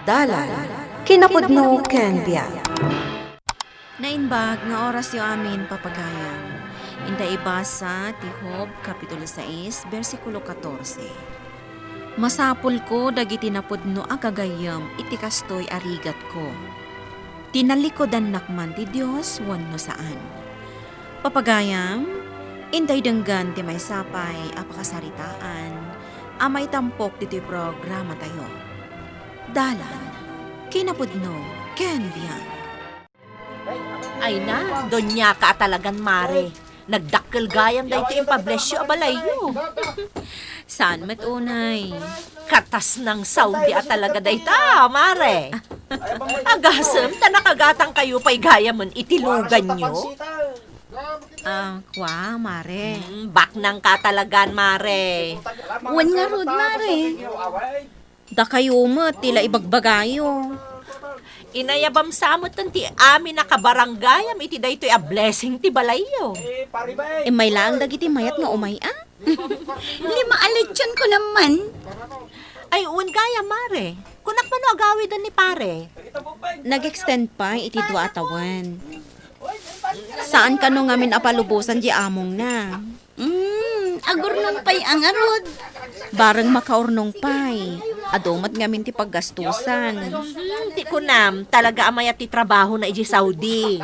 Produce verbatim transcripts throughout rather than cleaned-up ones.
Dalan, kinapudno ken biag. Naimbag nga orasyo amin, papagayam. Inta ibasa ti Job, Kapitulo sais, bersikulo katorse. Masapulko dagiti napudno a gagayyem iti kastoy a rigatko. Tinalikudannak man ti Dios wenno saan? Papagayam, intay denggen ti maysa pay a pakasaritaan a maitampok ditoy programatayo. Dalan, kinapudno, ken biag. Ay na, donya ka a talagan, mare. Nagdakkel gayam daytoy impablessyo a balayyo. Saan met unay? Katas nang Saudi a talaga dayta, mare. Agasem ta nakagatangkayo pay gayamen iti luganyo. Ah, kwa, mare. Hmm, baknang ka talagan, mare. Wen ngarud, mare. Dakayo met ti la ibagbagayo. Inayabam sa met ti amin a kabaranggayam iti daytoy a blessing ti balayyo. Immay laeng dagiti mayat nga umay, a? Lima a lechon ko naman. Ay, wen gayam, mare. Kunak mano agawiden ni pare? Nag-extend pay iti dua a tawen. Saan kano ngamin a palubosan ti amongna? Mm, agurnong pay a ngarud. Bareng makaurnong pay, adu met ngamin ti paggastusan. Hmm, ti kunam, talaga a mayat ti trabahona idiay Saudi.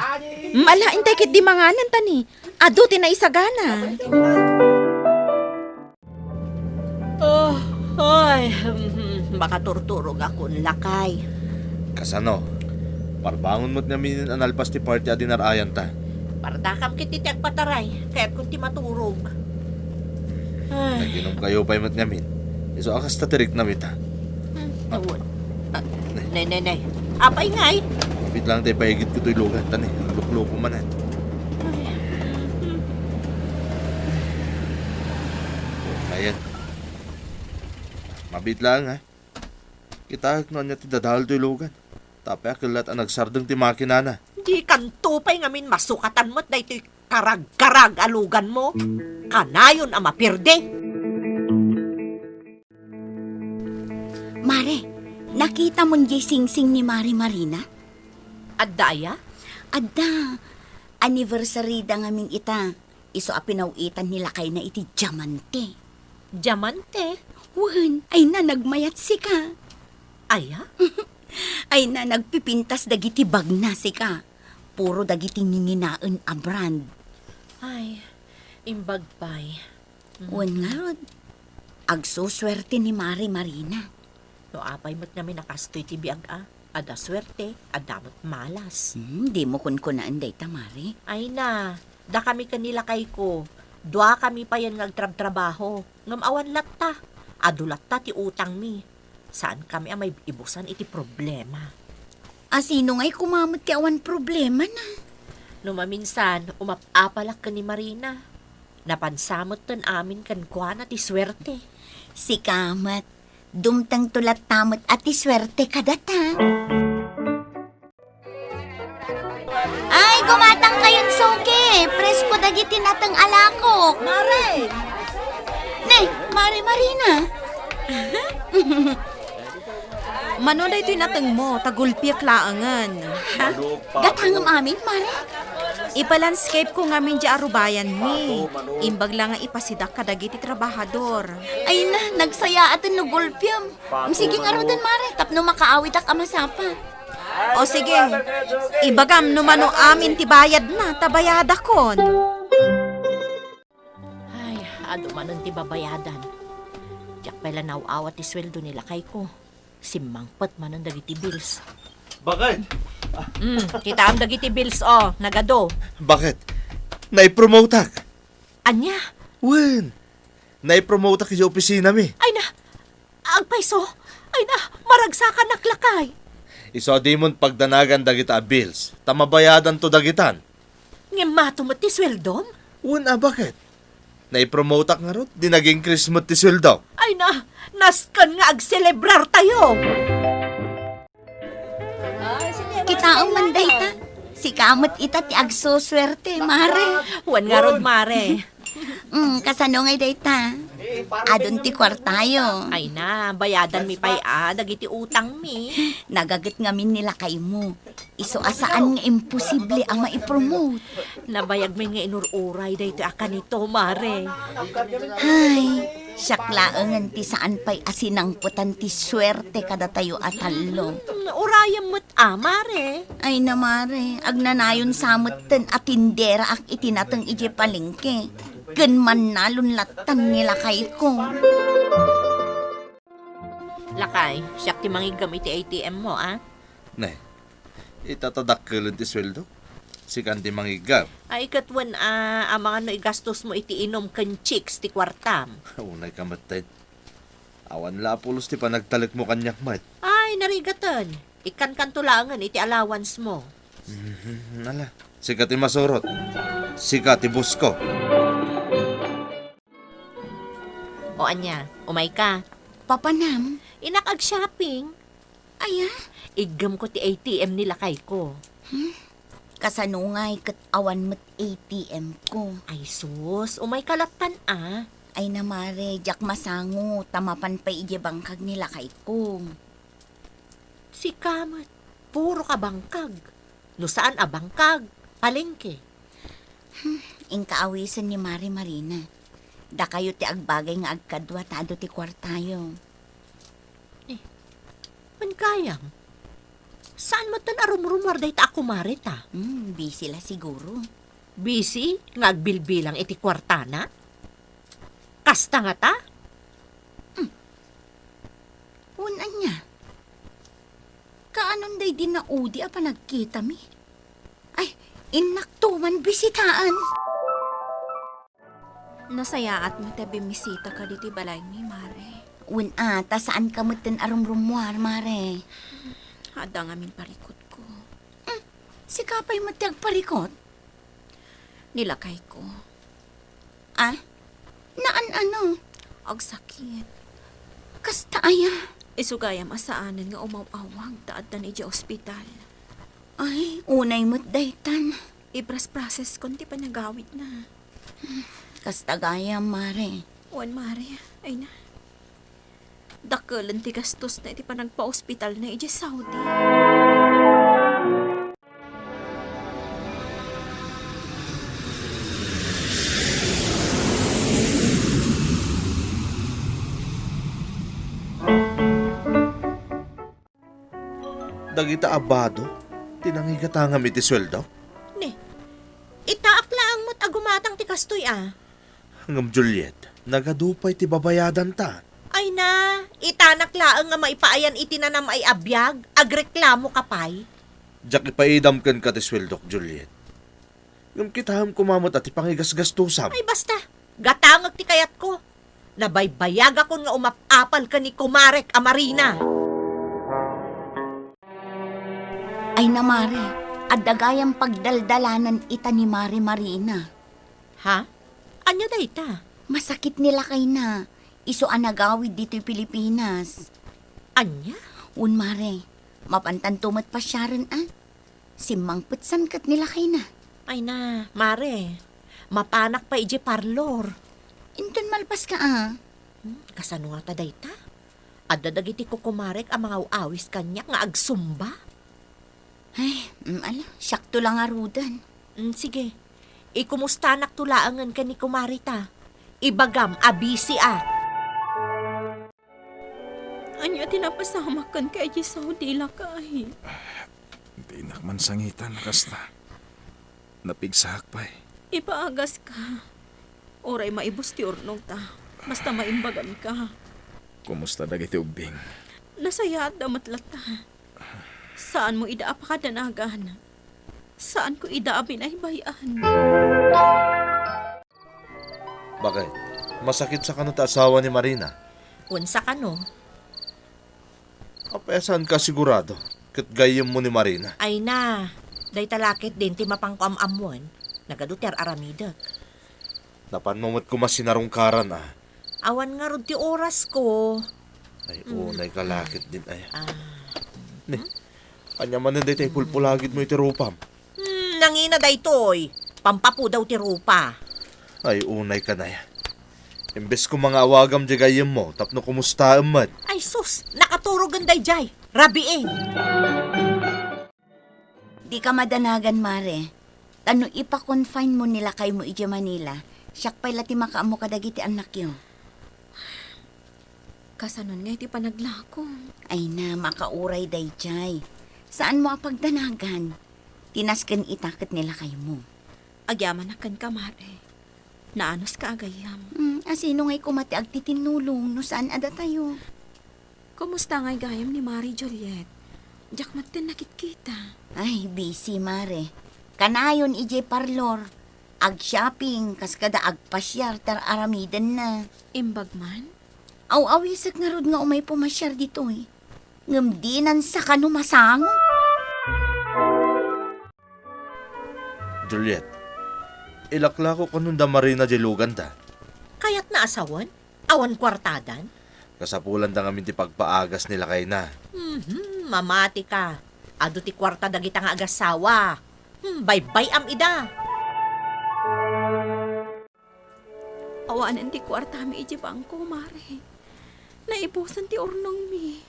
Mm, ala, intay ketdi manganan ta ni, adu ti naisagana. Oh, ay, makaturturogakon, lakay. Kasano? Parbangon met ngamin a nalpas ti party a dinar-ayanta. Pardakam ketdi ti agpataray, kayatkon ti maturog. Ay. Nag-inumkayo pay met ngamin. Isu a kasta ti riknam ita. Hmm, tawon. Ah, nay, nay, nay. Apay ngay? Bitlang tay paigit ko toy lugan, ta ni, lukloko manen. Ay. Ayan. Mabitlang, ha? Kitaek no ania ti dadael toy lugan. Tapay a kellat a nagsardeng ti makinana. Di kanto pay ngamin masukatan met daytoy karagkarag a luganmo. Kanayon a mapirdi. Mare, nakitam diay singsing ni Mare Marina? Adda aya? Adda. Anniversary da ngamin ita. Isu a pinaw-itan ni lakayna iti diamante. Diamante? Wen, ay na, nagmayat sika. Aya? Ay na, nagpipintas dagiti bagna sika. Puro dagiti nginginaen a brand. Ay, imbag pay. Mm. Wen ngarud, agsusuerte ni Mare Marina. No apay met ngamin a kastoy ti biag a, adda suerte, adda met malas. Hmm, dimo kunkunaen dayta, Mare. Ay na, dakami ken ni lakayko, duakami payen nga agtrabtrabaho, ngem awan latta. Adu latta ti utangmi. Saankami a maibusan iti problema. A sino ngay koma met ti awan problemana? No maminsan, umap-apalak ken ni Marina. Napansa metten amin kenkuana ti suerte. Sika met, dumtengto latta met a ti suerte kadata. Ay, gumatang kayon, suki. Presko dagiti nateng a lakok. Mare! Ne, Mare Marina. Mano daytoy natengmo, ta gulpiek laengen. Ha? Gatangem amin, Mare? Ipa-landscape ko ngamin diay arubayanmi. Imbag la nga ipasidak kadagiti trabahador. Ay na, nagsayaaten no gulpiam. Sige ngaruden, Mare, tapno makaawidak a masapa. O sige, ibagam no mano amin ti bayadna, ta bayadakon. Ay, adu manen ti babayadan. Diak pay la naaw-awat ti sueldo ni lakayko. Simmangpet manen dagiti bills. Bakit? Mm, kitaem dagiti bills, o, nagadu. Bakit? Naipromotak. Ania? Wen, naipromotak iti opisinami. Ay na, agpayso. Ay na, maragsakanak lakay. Isu a dimon pagdanagan dagita a bills, ta mabayadanto dagitan. Ngem mato met ti sueldom? Wen a, bakit? Naipromotak ngarud, di nag-increase met ti sueldok. Ay na, nasken nga agselebrartayo. Kitaem man dayta. Sika met ita ti agsusuerte, Mare. Wen ngarud, Mare. Mm, kasano ngay dayta? Adun ti kuartayo. Ay na, bayadanmi pay a dagiti utangmi. Nagaget ngamin ni lakaymo. Isu a saan nga imposible a maipromote. Nabayagmi nga inur-uray daytoy a kanito, mare. Hay, siak laengen ti saan pay a sinangpetan ti suerte kadatayo a tallo. Hmm, urayem met a, mare. Ay na, mare, agnanayon sa metten a tinderaak iti nateng idiay palengke. Ken mannalon lattan ni lakayko. Lakay, siak ti mangiggam iti A T M mo, a? Ne, ita ta dakkelen ti sueldok. Sikan ti mangiggam. Ay, ket wen a, amangan no igastos mo iti inum ken chicks ti kuartam. Unay ka metten. Awan la a pulos ti panagtalekmo kaniak met. Ay, narigaten. Ikkankanto laengen iti allowance mo. Mhm, ala, sika ti masurot. Sika ti boss ko. O ania, umay ka. Papanam? Inak ag-shopping. Aya? Iggamko ti A T M ni lakayko. Hmm? Kasano ngay ket awan met A T M ko? Ay sus, umay ka lattan a. Ay na, mare, diak masango, ta mapan pay idiay bangkag ni lakayko. Sika met, puro ka bangkag. No saan a bangkag, palengke. Hmm, inka awisen ni Mare Marina. Dakayo ti agbagay nga agkadua ta adu ti kuartayo. Eh, wen gayam, saan metten a rumrumuar dayta a kumare ta? Hmm, busy la siguro. Busy nga agbilbilang iti kuartana? Kasta ngata? Hmm. Wen ania? Kaanon daydi naudi a panagkitami? Ay, innakto man bisitaen. Nasayaat met a bimmisita ka ditoy balaymi, Mare. Wen a, ta saanka metten a rumrumuar, Mare. Adda ngamin parikutko. Hmm, sika pay met ti agparikut? Ni lakayko. Ah? Naan-ano? Agsakit. Kasta aya? Isu gayam a saanen nga umaw-awag ta addan idiay ospital. Ay, unay met daytan. Iprasprasaskon ti panagawidna. Kasta gayam, Mare. Wen, Mare. Ay na. Dakkelen ti gastosna iti panagpaospitalna idiay Saudi. Dagita a bado ti nangigatangam iti sueldo? Ne, itaak laeng met a gumatang ti kastoy a. Ngem, Juliet, nagadu pay ti babayadanta. Ay na, itanak laeng nga maipaayan iti nanam-ay a biag, agreklamo ka pay? Diak ipaidam kenka ti sueldok, Juliet. Ngem kitaem koma met a ti pangigasgastusam. Ay, basta! Gatangek ti kayatko. Nabaybayagakon nga umap-apal ken ni kumarek a Marina. Ay na, Mare, adda gayam pagdaldalanan ita ni Mare Marina. Ha? Ania dayta? Masakit ni lakayna. Isu a nagawid ditoy Pilipinas. Ania? Wen, Mare, mapantanto met pasiaren, a? Simmangpetsan ket ni lakayna. Ay na, Mare, mapanak pay idiay parlor. Inton malpaska, a? Hmm, kasano ngata dayta? Adda dagiti kukumarek a mangaw-awis kaniak nga agsumba. Ay, mm, ala, siakto la ngaruden. Mm, sige. Ikumustanakto laengen ken ni kumareta. Ibagam a busy ak. Ania ti napasamak kenka idiay Saudi, lakay? Dinak man sangitan a kasta. Napigsaak pay. Ipaagaska. Uray maibus ti urnongta, basta maimbaganka. Kumusta dagiti ubbing? Nasayaatda met latta. Saanmo ida a pakadanagan. Saanko ida a binaybay-an. Bakit? Masakit sa kano ti asawa ni Marina? Wen, sa kano? Apay a saanka sigurado ket gayyemmo ni Marina? Ay na, dayta la ketdin ti mapanko am-ammoen. Nagadu ti ar-aramidek. Napanmo met koma sinarungkaran, a. Awan ngarud ti orasko. Ay, mm, unay ka la ketdin, ay. Ah. Ni, ania manen dayta ipulpulagidmo iti rupam? Hmm, nangina daytoy. Pampapudaw ti rupa. Ay, unay ka, nay. Imbes koma nga awagam diay gayyemmo tapno kumustaem met. Ay sus, nakaturogen daydiay. Rabiin. Dika madanagan, Mare. Ta no ipa-confine mo ni lakaymo idiay Manila, siak pay la ti makaammo kadagiti annakyo. Kasanon ngay ti panaglako? Ay na, makauray daydiay. Saanmo a pagdanagan. Ti nasken ita ket ni lakaymo. Agyamanak kenka, Mare. Naanuska a gayyem. Hmm, a sino ngay koma ti agtitinnulong no saan a datayo? Kumusta ngay gayam ni Mare Juliet? Diak met ten nakitkita. Ay, busy, Mare. Kanayon idiay parlor. Ag-shopping, kas kada agpasiar, tar aramidenna. Imbag man? Aw-awisek ngarud nga umay pumasiar ditoy. Ngem dinan saka no masango. Juliet, ilaklako kanon da Marina diay luganda. Kayatna a sawen? Awan kuartadan? Kasapulanda ngamin ti pagpaagas ni lakayna. Mhm, mamati ka. Adu ti kuarta dagita nga agassawa. Hmm, baybay-am ida. Awanen ti kuartami idiay bangko, Mare. Naibusan ti urnongmi.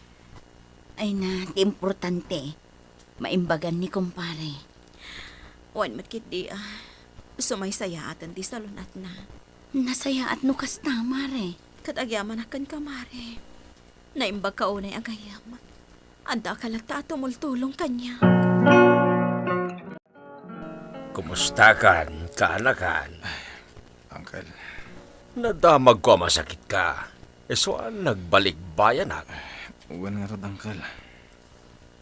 Ay na, ti importante, maimbagan ni kumpare. Wen met ketdi a, sumaysayaaten ti salun-atna. Nasayaat no kasta, Mare. Ket agyamanak kenka, Mare. Naimbagka unay a gayyem. Addaka latta a tumultulong kaniak. Kumustakan, kaanakan? Uncle. Nadamagko a masakitka. Isu a nagbalikbayanak. Wen ngarud, Uncle.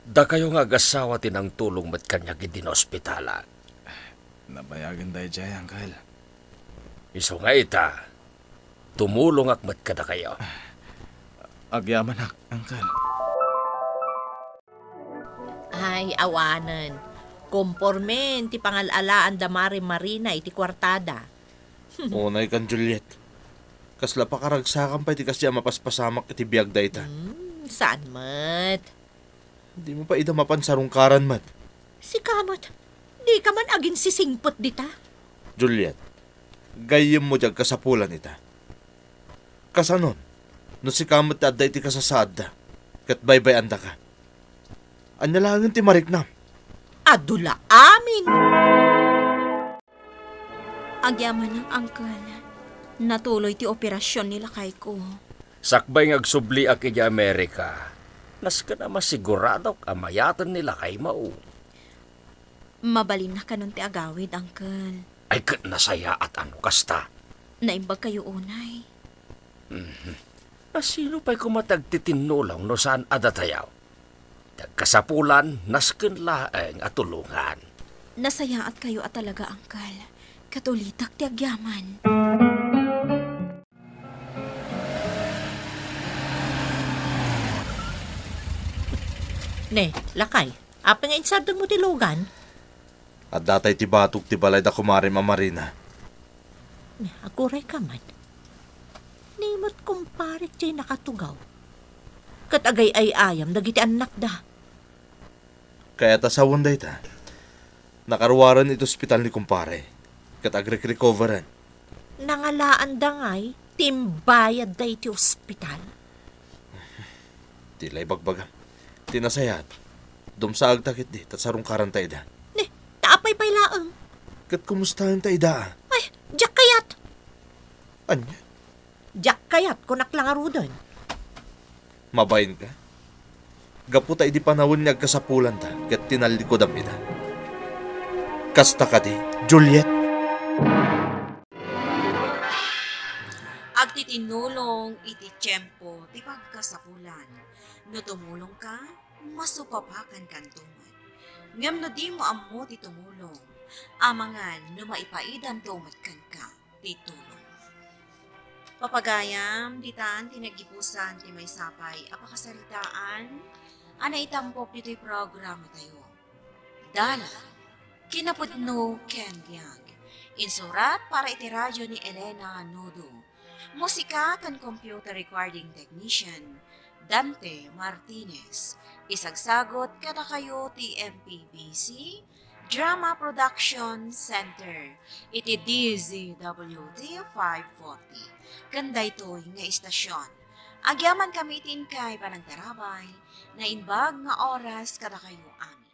Dakayo nga agassawa ti nangtulong met kaniak idi naospitala. Nabayagen daydiay, Uncle. Isu nga ita, tumulongak met kadakayo. Agyamanak, Uncle. Ay, awanen. Kompormen ti pangal-alaan da Mare Marina iti kuartada. Unay kan, Juliet. Kasla pakaragsakan pay ti kasdi a mapaspasamak iti biag dayta. Hmm, saan met? Dimo pay ida mapan sarungkaran met. Sika met, dika man aginsisingpet dita. Juliet, gayyemmo ti agkasapulan ita. Kasanon, no sika met ti adda iti kasasaadda, ket baybay-andaka? Ania laengen ti mariknam? Adu la amin! Agyamanak, Uncle. Natuloy ti operasion ni lakayko. Sakbay nga agsubliak idiay Amerika, nasken a masiguradok a mayaten ni lakaymo. Mabalinna kanon ti agawid, Uncle. Ay, ket nasayaat a no kasta. Naimbagkayo unay. Mhm. A sino pay koma ti agtitinnulong no saan a datayo? Ti agkasapulan, nasken laeng a tulongan. Nasayaatkayo a talaga, Uncle. Ket ulitek ti agyaman. Ne, lakay, apay nga insadengmo ti lugan? Adda tay ti batog ti balay da kumarem a Marina. Ne, aguray ka man. Ni met kumparek jay nakatugaw. Ket agay-ay-ayam dagiti annakda. Kayat a sawen dayta. Nakaruaren iti ospital ni kumpare, ket agrek-recoveren. Nangalaanda ngay ti imbayadda iti ospital? Di la ibagbagam. Ti nasayaat, dumsaagta ketdi, ta sarungkaranta ida. Ne, ta apay pay laeng? Ket kumustaenta ida? Ay, diak kayat. Ania? Diak kayat, kunak la ngaruden. Mabainka? Gapu ta idi panawen nga agkasapulanta ket tinallikudam ida. Kasta kadi, Juliet? Agtitinnulong iti tiempo ti pagkasapulan. No tumulongka, masupapakankanto met. Ngem no dimo ammo ti tumulong, amangan no maipaidamto met kenka ti tulong. Papagayam, ditan ti nagipusan ti maysa pay a pakasaritaan a naitampok ditoy programatayo. Dalan, kinapudno ken biag. Insurat para iti radyo ni Elena Nodo. Musika ken computer recording technician, Dante Martinez. Isagsagot kadakayo ti M P B C, Drama Production Center iti D Z W T five forty. Ken daytoy nga istasyon, agyamankami iti inkay panagtarabay, naimbag nga oras kadakayo amin.